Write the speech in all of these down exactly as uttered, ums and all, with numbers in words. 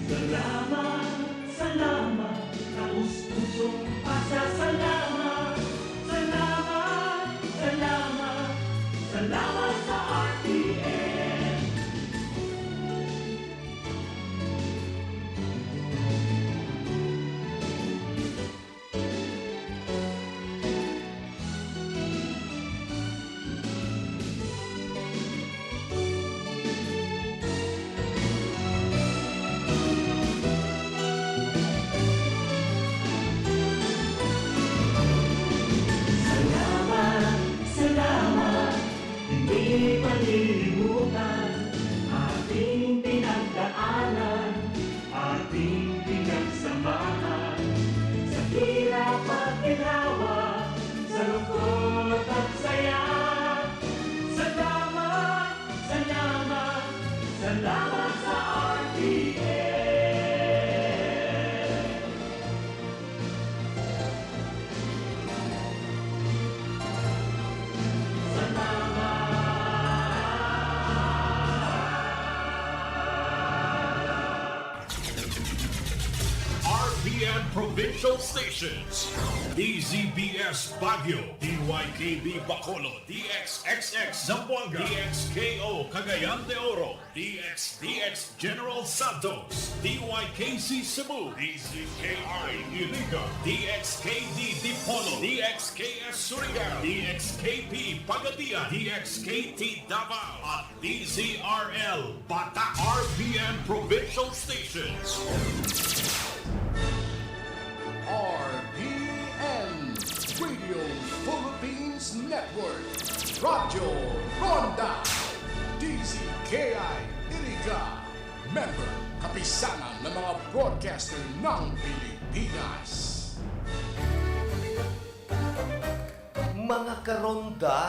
Salamat, salamat, taos pusong pasasalamat. Salamat, salamat, salamat sa R T N. Salamat, salamat, hindi malilimutan ating pinagdaanan, ating pinagsamahan, sa hirap at ginhawa, sa lungkot at saya. Salamat, salamat, salamat sa R T N. RPN Provincial Stations, DZBS Baguio, DYKB Bacolod, DXXX Zamboanga, DXKO Cagayan de Oro, DXDX General Santos, DYKC Cebu, DZKI Iriga, DXKD Dipolog, DXKS Surigao, DXKP Pagadian, DXKT Davao, at DZRL Bata. RPN Provincial Stations. RPN Radio Philippines Network, Radyo Ronda, DZKI Iriga, member, Kapisanan ng mga Broadcaster ng Pilipinas. Mga karonda,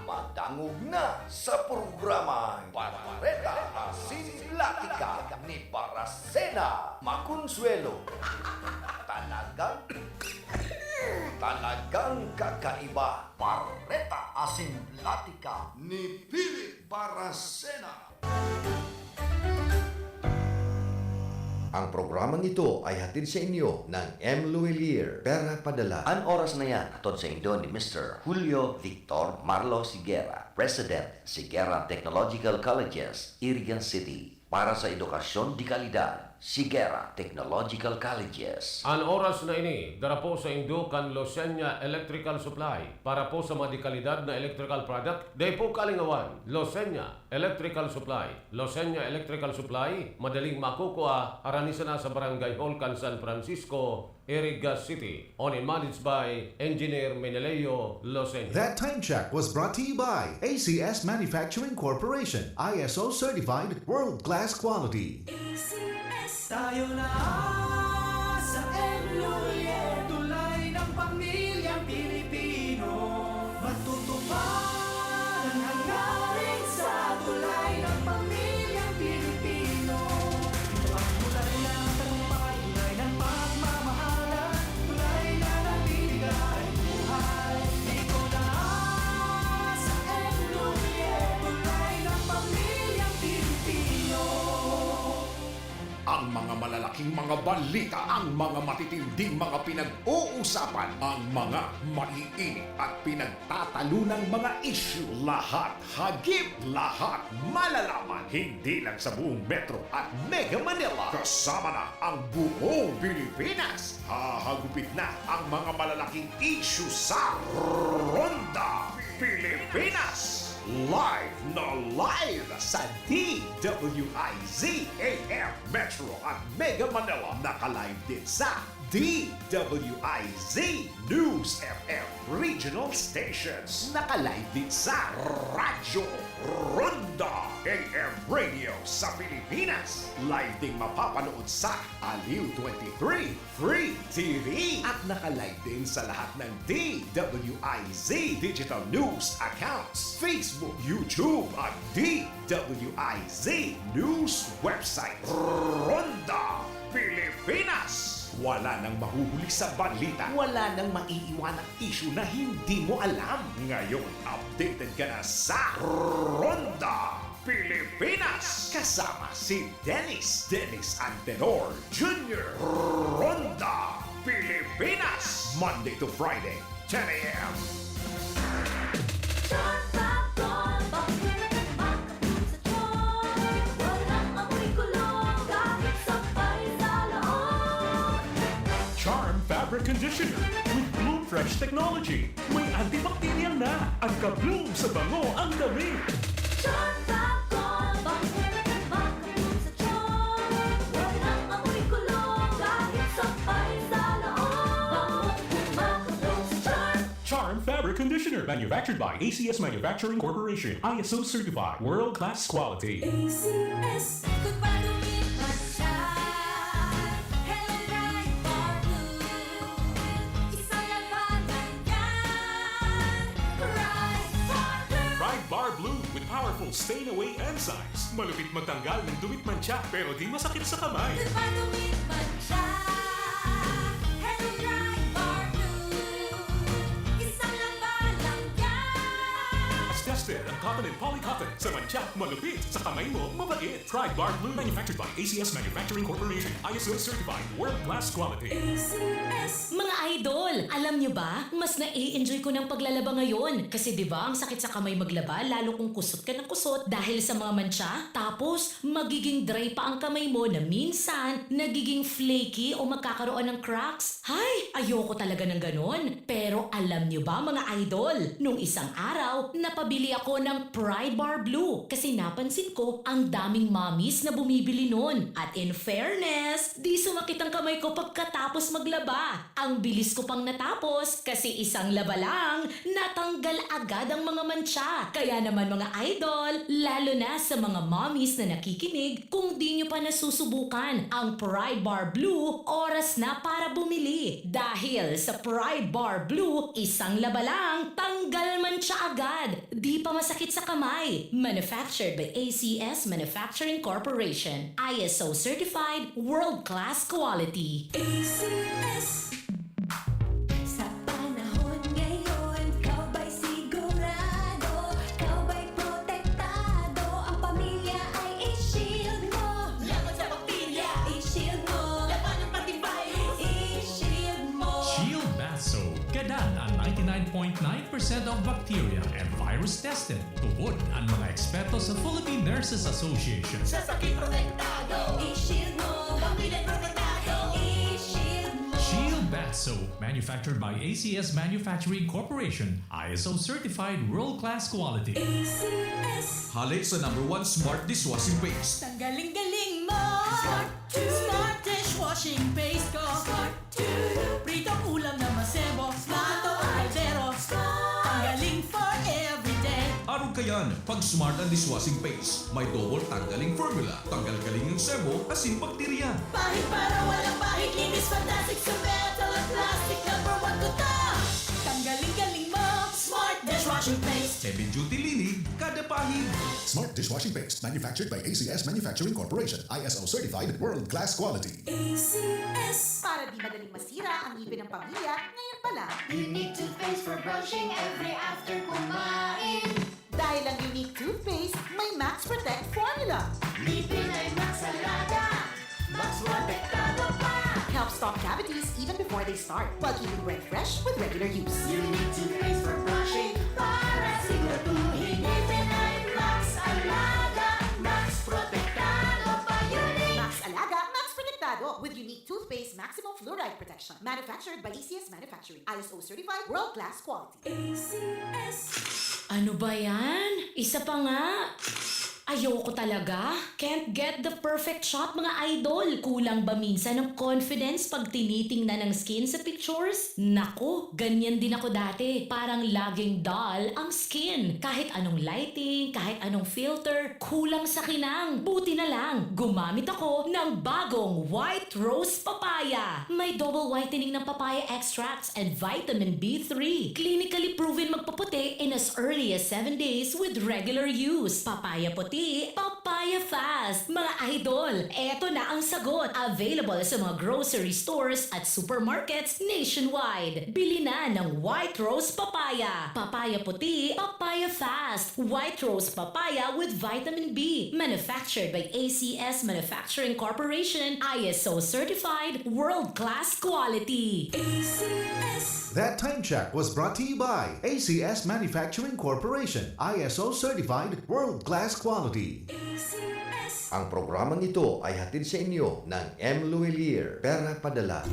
madangog na sa programang Bareta Asin Platika ni Barasena Maconsuelo. Talagang, talagang kakaiba. Bareta Asin Platika ni Philip Barasena. Ang programang ito ay hatid sa inyo ng M. Luwilier, Pera Padala. An oras na yan, hatod sa indo ni Mister Julio Victor Marlo Sigera, President, Sigera Technological Colleges, Iriga City. Para sa edukasyon de kalidad, Sigera Technological Colleges. An oras na ini, dara po sa indo kan Losenya Electrical Supply. Para po sa mga de kalidad na electrical product, dai po kalingawan, Losenya Electrical Supply. Losenya Electrical Supply, madaling makukua, harani sana sa Barangay Hall kan San Francisco, Iriga City. Owned and managed by Engineer Meneleo Losenya. That time check was brought to you by A C S Manufacturing Corporation, I S O certified, world-class quality. A C S. Tayo na sa M. Lulier, tulay ng pamilyang Pilipino. Matutupad ang hangarin sa tulay ng pamilyang Pilipino. Ito ang tulay ng tagumpay, tulay ng pagmamahalan, tulay na nagbibigay buhay. Ito na sa M. Lulier, tulay ng pamilyang Pilipino. Ang mga malalaking mga balita, ang mga matitinding mga pinag-uusapan, ang mga maiinit at pinagtatalunang mga isyu, lahat hagip, lahat malalaman, hindi lang sa buong Metro at Mega Manila, kasama na ang buong Pilipinas. Hahagupit na ang mga malalaking isyu sa Ronda Pilipinas. Live na live sa D W I Z A M Metro at Mega Manila. Naka-live din sa D W I Z News F M Regional Stations. Naka-live din sa Radyo Ronda A M Radio sa Pilipinas. Live ding mapapanood sa Aliw twenty-three Free T V. At naka-live din sa lahat ng D W I Z Digital News accounts, Facebook, YouTube, at D W I Z News website. Ronda Pilipinas! Wala nang mahuhuli sa balita, wala nang maiiwanang isyu na hindi mo alam. Ngayon, updated ka na sa Ronda Pilipinas! Kasama si Dennis, Dennis Antenor Junior Ronda, Pilipinas! Monday to Friday, ten a.m. Charm Fab Gold, bakit makabloom sa charm? Walang amoy kulong, kahit sabay sa loob. Charm Fabric Conditioner with Bloom Fresh Technology. May antibacterial na at ka-bloom sa bango ang damit. Charm Fab Gold, bakit makabloom sa charm? Walang amoy kulong, kahit sabay sa loob. Bango, makabloom sa charm. Charm Fabric Conditioner, manufactured by A C S Manufacturing Corporation, I S O certified, world-class quality. A C S. Kung padumi man siya, Hello Pride Bar Blue. Isang labanan yan. Pride Bar Blue. Pride Bar Blue with powerful stain away enzymes. Malupit magtanggal ng dumi at mantsa, pero di masakit sa kamay. Kung padumi man siya, Hello Pride Bar Blue. Isang labanan yan. Tested ang cotton and polycotton. Sa mantsa, malupit. Sa kamay mo, mabait. Pride Bar Blue. Manufactured by A C S Manufacturing Corporation. I S O certified. World class quality. A C S. Mga idol, alam nyo ba? Mas nai-enjoy ko ng paglalaba ngayon. Kasi 'di ba, ang sakit sa kamay maglaba, lalo kung kusot ka ng kusot dahil sa mga mantsa. Tapos, magiging dry pa ang kamay mo na minsan nagiging flaky o magkakaroon ng cracks. Hay! Ayoko talaga ng ganon. Pero alam nyo ba, mga idol, nung isang araw, napabili ako ng Pride Bar Blue kasi napansin ko ang daming mommies na bumibili nun. At in fairness, di sumakit ang kamay ko pagkatapos maglaba. Ang bilis ko pang natapos kasi isang laba lang, natanggal agad ang mga mantsa. Kaya naman, mga idol, lalo na sa mga mommies na nakikinig, kung di nyo pa nasusubukan ang Pride Bar Blue, oras na para bumili. Dahil sa Pride Bar Blue, isang laba lang, tanggal mantsa agad. Di pa masakit sa kamay. Manufactured by A C S Manufacturing Corporation. I S O certified, world-class quality. A C S. Sa panahon ngayon, ikaw ba'y sigurado? Ikaw ba'y protektado? Ang pamilya ay i-shield mo. Laban sa bakterya, i-shield mo. Labanan pati virus, i-shield mo. Shield Bath Soap. Gadan ang ninety-nine point nine percent of bacteria and virus tested. Tubod ang mga eksperto sa Philippine Nurses Association. Sa sakit protektado, i-shield mo. Pamilya protektado, i-shield mo. Shield Bath Soap, manufactured by A C S Manufacturing Corporation, I S O certified world-class quality. A C S. Hale sa number one smart dishwashing paste. Tanggaling-galing mo. Smart to. Smart dishwashing paste ko. Smart to. Pritong ulam na masebo. Smart to. Kaldero. Smart. Tanggaling for everyday. Arog kayan, pag smart ang dishwashing paste. May double tanggaling formula. Tanggal galing ang sebo, asin bakterya. Pahid para walang pahid, linis fantastic sa metal at plastic. Number one ko to. Tanggaling-galing mo. Smart dishwashing paste. Heavy duty linig, kada pahid. Smart dishwashing paste, manufactured by A C S Manufacturing Corporation, I S O certified, world class quality. A C S. Para di madaling masira ang ngipin ng pamilya, ngayon pa lang. Unique toothpaste for brushing every after kumain. Dahil ang Unique toothpaste may Max Protect formula. Ngipin ay Max Alaga, Max Protektado pa. Helps stop cavities even before they start, while keeping breath fresh with regular use. Unique toothpaste for brushing para siguraduhin. Ngipin ay Max Alaga, Max Protektado pa. Unique. Max Alaga, Max Protektado with Unique toothpaste maximum fluoride protection. Manufactured by A C S Manufacturing. I S O certified, world-class quality. A C S. Ano ba yan? Isa pa nga. Ayoko talaga. Can't get the perfect shot, mga idol. Kulang ba minsan ang confidence pag tinitingnan ang skin sa pictures? Naku, ganyan din ako dati. Parang laging dull ang skin. Kahit anong lighting, kahit anong filter, kulang sa kinang. Buti na lang, gumamit ako ng bagong White Rose Papaya. May double whitening ng papaya extracts and vitamin B three. Clinically proven magpaputi in as early as seven days with regular use. Papaya puti. Puti, Papaya Fast. Mga idol, eto na ang sagot. Available sa mga grocery stores at supermarkets nationwide. Bili na ng White Rose Papaya. Papaya puti, Papaya Fast. White Rose Papaya with vitamin B. Manufactured by A C S Manufacturing Corporation, I S O certified, world-class quality. A C S. That time check was brought to you by A C S Manufacturing Corporation, I S O certified, world-class quality. A C S. Ang programang ito ay hatid sa inyo ng M. Luwilier, Pera Padala.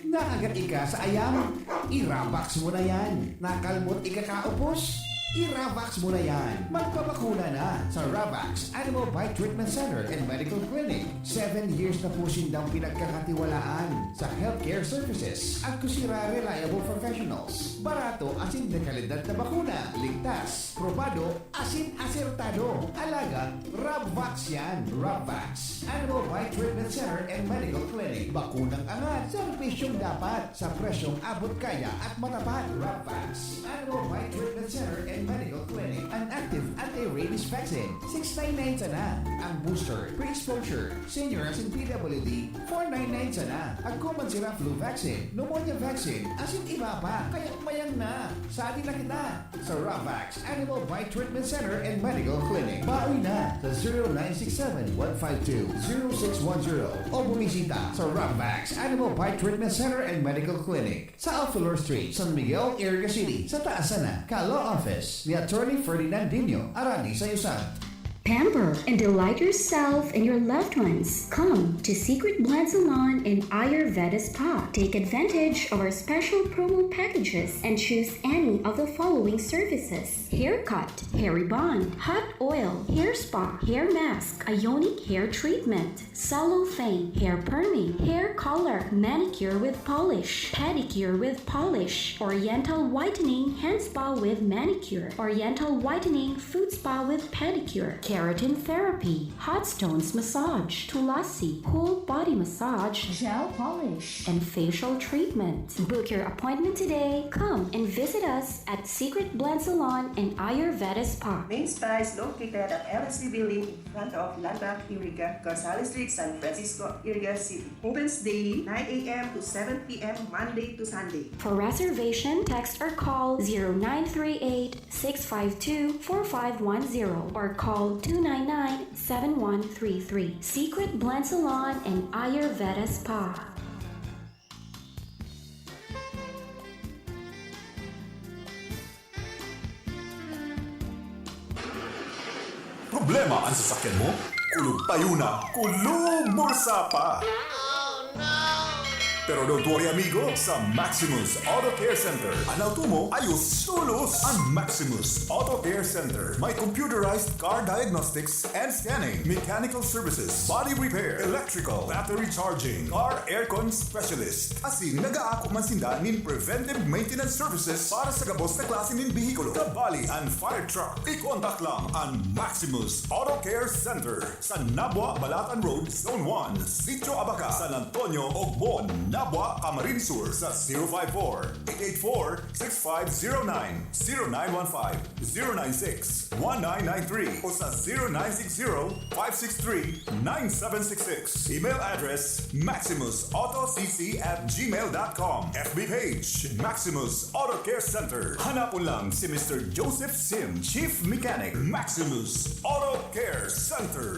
Nakagat ika sa ayam? I-Ravax mo na yan. Nakalmot ika kaupos? I-Ravax mo na yan. Magpabakuna na sa Ravax Animal Bite Treatment Center and Medical Clinic. Seven years na po sindang pinagkakatiwalaan sa healthcare services at kusira reliable professionals. Barato asin de kalidad na bakuna, ligtas, probado, asin asertado. Alaga, Ravax yan. Ravax Animal Bite Treatment Center and Medical Clinic. Bakunang angat, serbisyong dapat, sa presyong abot kaya at matapat. Ravax Animal Bite Treatment Center and Medical Clinic. An active anti-rabies vaccine, six nine nine sana. Ang booster, pre-exposure, senior asin P W D, four nine nine sana. Agko man sira flu vaccine, pneumonia vaccine, asin iba pa. Kaya mayang na. Sa atin na kita. Sa Ravax Animal Bite Treatment Center and Medical Clinic. Bawi na sa zero nine six seven, one five two, zero six one zero o bumisita sa Ravax Animal Bite Treatment Center and Medical Clinic sa Alfilor Street, San Miguel, Iriga City, sa taas sana, ka Law Office ni Attorney Ferdinand Dino, Arani sa Yusan. Pamper and delight yourself and your loved ones. Come to Secret Blend Salon and Ayurveda Spa. Take advantage of our special promo packages and choose any of the following services: haircut, hair rebond, hot oil, hair spa, hair mask, ionic hair treatment, cellophane, hair perming, hair color, manicure with polish, pedicure with polish, oriental whitening, hand spa with manicure, oriental whitening, foot spa with pedicure, keratin therapy, hot stones massage, tulasi, cool body massage, gel polish, and facial treatment. Book your appointment today. Come and visit us at Secret Blend Salon and Ayurveda Spa. Main Spa is located at L S C Building in front of Landmark Iriga, Gonzales Street, San Francisco, Iriga City. Opens daily, nine a m to seven p m, Monday to Sunday. For reservation, text or call zero nine three eight, six five two, four five one zero or call two nine nine, seven one three three. Secret Blend Salon and Ayurveda Spa. Problema an sasakyan mo? Kulog payo na, kulog bulsa pa! Pero don't worry, amigo, sa Maximus Auto Care Center, an auto mo ayos tolos! An Maximus Auto Care Center may computerized car diagnostics and scanning, mechanical services, body repair, electrical, battery charging, car aircon specialist. Asin nag-aako man sinda nin preventive maintenance services para sa gabos na klase nin behikulo, kabali an fire truck. I-contact lang an Maximus Auto Care Center sa Nabua, Balatan Road, Zone one, Sitio Abaca, San Antonio, Ogbon, Nabua, Camarines Sur sa zero five four, eight eight four, six five zero nine, zero nine one five, zero nine six, one nine nine three o sa zero nine six zero, five six three, nine seven six six. Email address, maximus auto c c at gmail dot com. F B page, Maximus Auto Care Center. Hanapon lang si Mister Joseph Sim, Chief Mechanic, Maximus Auto Care Center.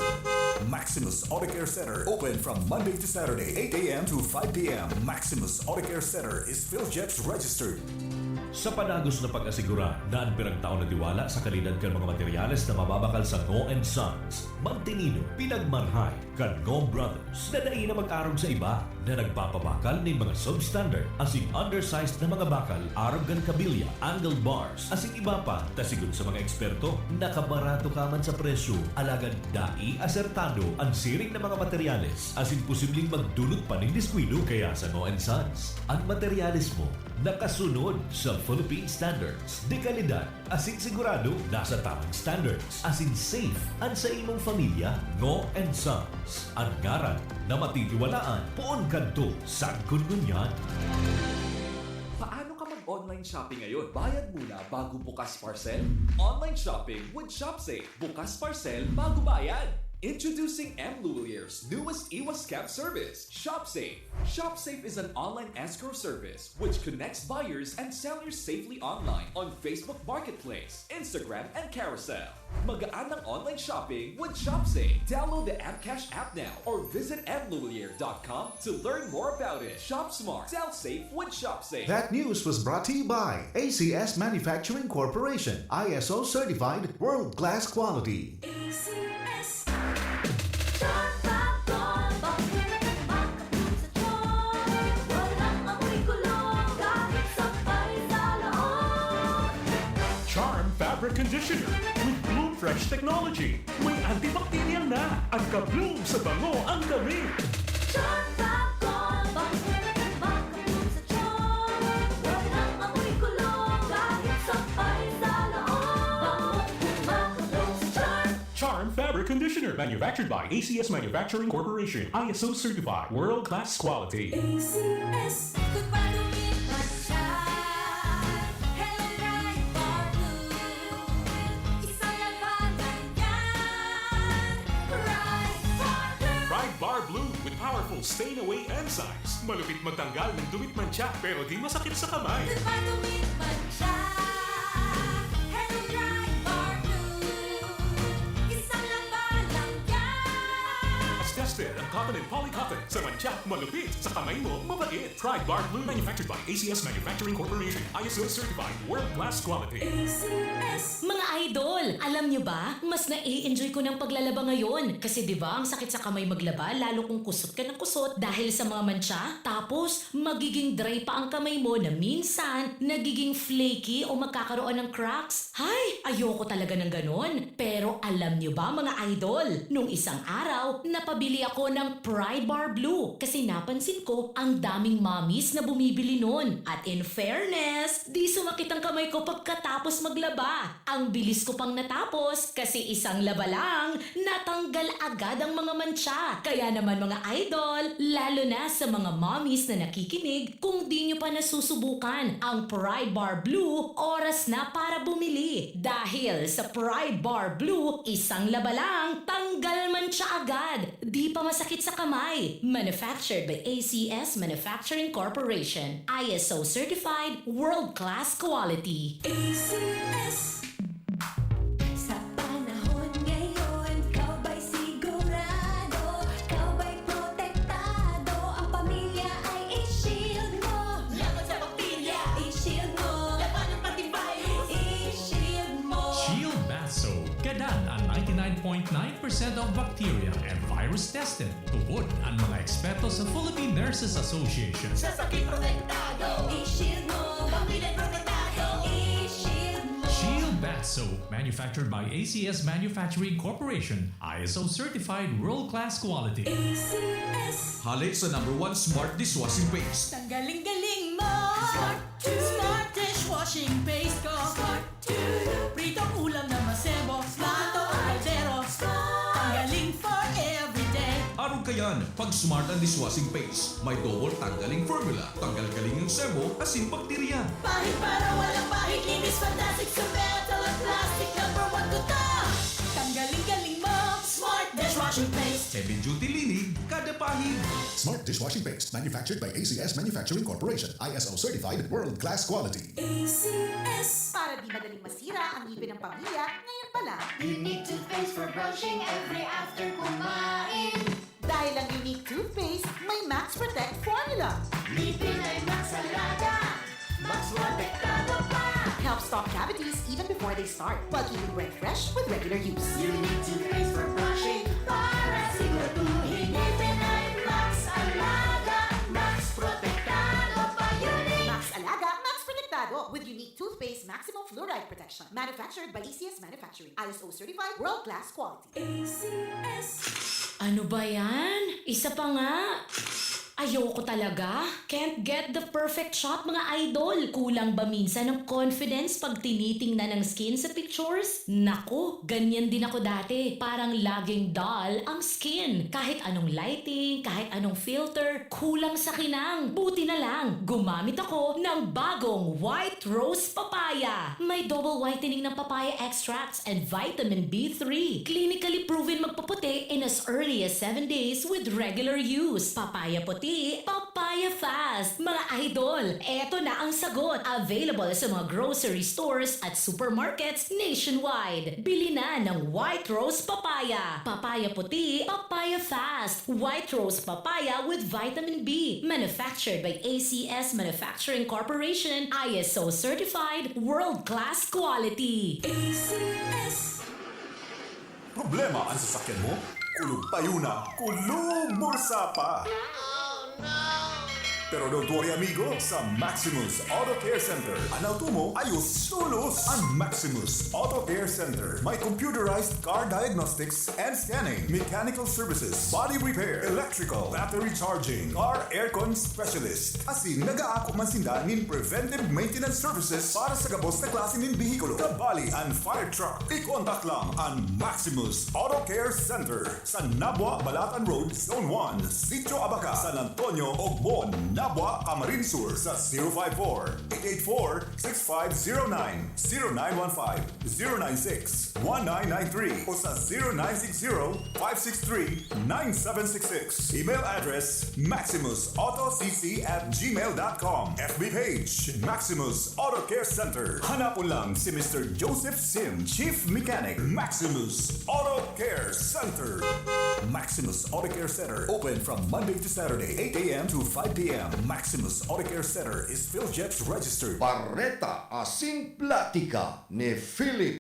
Maximus Auto Care Center, open from Monday to Saturday, eight a m to five p m. Maximus Auto Care Center is PhilJets registered. Sa padagos na pag-asigura na an piragtao na tiwala sa kalidad kan mga materyales na mababakal sa Ngo and Sons, magtinido, pinagmarhay kan Ngo Brothers na dai na mag-arog sa iba, na nagpapabakal nin mga substandard asin undersized na mga bakal arog kan kabilya, angled bars, asin iba pa, ta sigon sa mga eksperto, nakabarato ka man sa presyo, alagad dai asertado an siring na mga materyales, asin posibleng magdulot pa nin diskuido. Kaya sa Ngo and Sons, an materyales mo nakasunod sa Philippine standards, de kalidad, asin sigurado nasa tamang standards, asin safe an sa imong pamilya. Ngo and Sons, an ngaran na matitiwalaan poon kadto sagkod ngunyan. Paano ka Mag-online shopping ngayon. Bayad muna bago bukas parcel. Online shopping with ShopSafe. Bukas parcel bago bayad. Introducing M Lhuillier's newest iwas scam service, ShopSafe. ShopSafe is an online escrow service which connects buyers and sellers safely online on Facebook Marketplace, Instagram, and Carousel. Magaan ang online shopping with ShopSafe. Download the M Cash app now or visit M Lhuillier dot com to learn more about it. Shop smart, sell safe with ShopSafe. That news was brought to you by A C S Manufacturing Corporation, I S O certified, world class quality. A C S. Sharp Pagkol, bakit makapag sa tiyan? Walang amoy kulong, kahit sabay sa loob. Charm Fabric Conditioner with Bloom Fresh Technology. May antibacterial na at ka-bloom sa bango ang damit. Sharp Pagkol, bakit makapag sa tiyan? Walang amoy kulong, kahit sabay sa loob. Bango, makapag sa tiyan. Charm Fabric Conditioner, manufactured by A C S Manufacturing Corporation, I S O certified, world class quality. A C S. Kung padumi pa siya, Hello Pride Bar Blue. Isa lang ba ganyan? Pride Bar Blue. Pride Bar Blue with powerful stain away enzymes. Malupit magtanggal ng dumi at mantsa pero di masakit sa kamay. Kung padumi pa siya, Hello Pride Bar Blue. Isa lang ba lang yan? Tested ang cotton and polycotton. Sa mantsa, malupit. Sa kamay mo, mabait. Pride Bar Blue. Manufactured by A C S Manufacturing Corporation. I S O certified. World class quality. A C S. Mga idol, alam nyo ba? Mas nai-enjoy ko ng paglalaba ngayon. Kasi 'di ba, ang sakit sa kamay maglaba, lalo kung kusot ka ng kusot dahil sa mga mantsa. Tapos, magiging dry pa ang kamay mo na minsan nagiging flaky o magkakaroon ng cracks. Hay, ayoko talaga ng ganon. Pero alam nyo ba, mga idol, nung isang araw, napabili ako ng Pride Bar Blue kasi napansin ko ang daming mommies na bumibili nun. At in fairness, di sumakit ang kamay ko pagkatapos maglaba. Ang bilis ko pang natapos kasi isang laba lang, natanggal agad ang mga mantsa. Kaya naman, mga idol, lalo na sa mga mommies na nakikinig, kung di nyo pa nasusubukan ang Pride Bar Blue, oras na para bumili. Dahil sa Pride Bar Blue, isang laba lang, tanggal mantsa agad. Di pa masakit sa kamay. Manufactured by A C S Manufacturing Corporation. I S O certified, world class quality. A C S. Sa panahon ngayon, ikaw ba'y sigurado? Ikaw ba'y protektado? Ang pamilya ay i-shield mo. Laban sa bakterya, i-shield mo. Labanan pati virus, i-shield mo. Shield Bath Soap. Gadan ang ninety-nine point nine percent of bacteria and virus tested. Tubod ang mga eksperto sa Philippine Nurses Association. Sa sakit protektado, i-shield mo. Pamilya protektado, i-shield mo. Shield Bath Soap, manufactured by A C S Manufacturing Corporation, I S O certified world-class quality. A C S. Hale sa number one smart dishwashing paste. Tanggaling-galing mo. Smart to. Smart dishwashing paste ko. Smart to. Pritong ulam na masebo. Plato o kaldero. Tanggaling for everyday. Arog kayan, pag smart ang dishwashing paste. May double tanggaling formula. Tanggal galing ang sebo, asin bakterya. Pahid para walang pahid. Linis fantastic sa metal at plastic. Number one ko to. Tanggaling-galing mo. Smart dishwashing paste. Heavy duty linig, kada pahid. Smart dishwashing paste, manufactured by A C S Manufacturing Corporation, I S O certified, world-class quality. A C S. Para di madaling masira ang ngipin ng pamilya, ngayon pa lang. Unique toothpaste for brushing every after kumain. Dahil ang Unique toothpaste may Max Protect formula. Ngipin ay Max Alaga, Max Protektado pa. Helps stop cavities even before they start, while keeping breath fresh with regular use. Unique toothpaste for brushing para siguraduhin. Ngipin ay Max Alaga, Max Protektado pa. Unique. Max Alaga, Max Protektado with Unique Toothpaste Maximum Fluoride Protection. Manufactured by A C S Manufacturing. I S O certified, world-class quality. A C S. Ano ba yan? Isa pa nga. Ayoko talaga. Can't get the perfect shot, mga idol. Kulang ba minsan ang confidence pag tinitingnan ang skin sa pictures? Naku, ganyan din ako dati. Parang laging dull ang skin. Kahit anong lighting, kahit anong filter, kulang sa kinang. Buti na lang, gumamit ako ng bagong White Rose Papaya. May double whitening ng papaya extracts and vitamin B three. Clinically proven magpaputi in as early as seven days with regular use. Papaya puti, papaya fast. Mga idol, eto na ang sagot. Available sa mga grocery stores at supermarkets nationwide. Bili na ng White Rose Papaya. Papaya puti, papaya fast. White Rose Papaya with vitamin B. Manufactured by A C S Manufacturing Corporation. I S O certified, world-class quality. A C S. Problema an sasakyan mo? Kulog payo na, kulog bulsa pa! Pero don't worry, amigo, sa Maximus Auto Care Center, an auto mo ayos tolos! An Maximus Auto Care Center may computerized car diagnostics and scanning, mechanical services, body repair, electrical, battery charging, car aircon specialist. Asin nag-aako man sinda nin preventive maintenance services para sa gabos na klase nin behikulo, kabali an fire truck. I-contact lang an Maximus Auto Care Center sa Nabua, Balatan Road, Zone one, Sitio Abaca, San Antonio, Ogmon, Nabua, Camarines Sur sa zero five four, eight eight four, six five zero nine, zero nine one five, zero nine six, one nine nine three o sa zero nine six zero, five six three, nine seven six six. Email address, maximus auto c c at gmail dot com. F B page, Maximus Auto Care Center. Hanapon lang si Mister Joseph Sim, Chief Mechanic, Maximus Auto Care Center. Maximus Auto Care Center, open from Monday to Saturday, eight a.m. to five p.m. Maximus Auto Care Center is PhilJets registered. Bareta asin platika ni Philip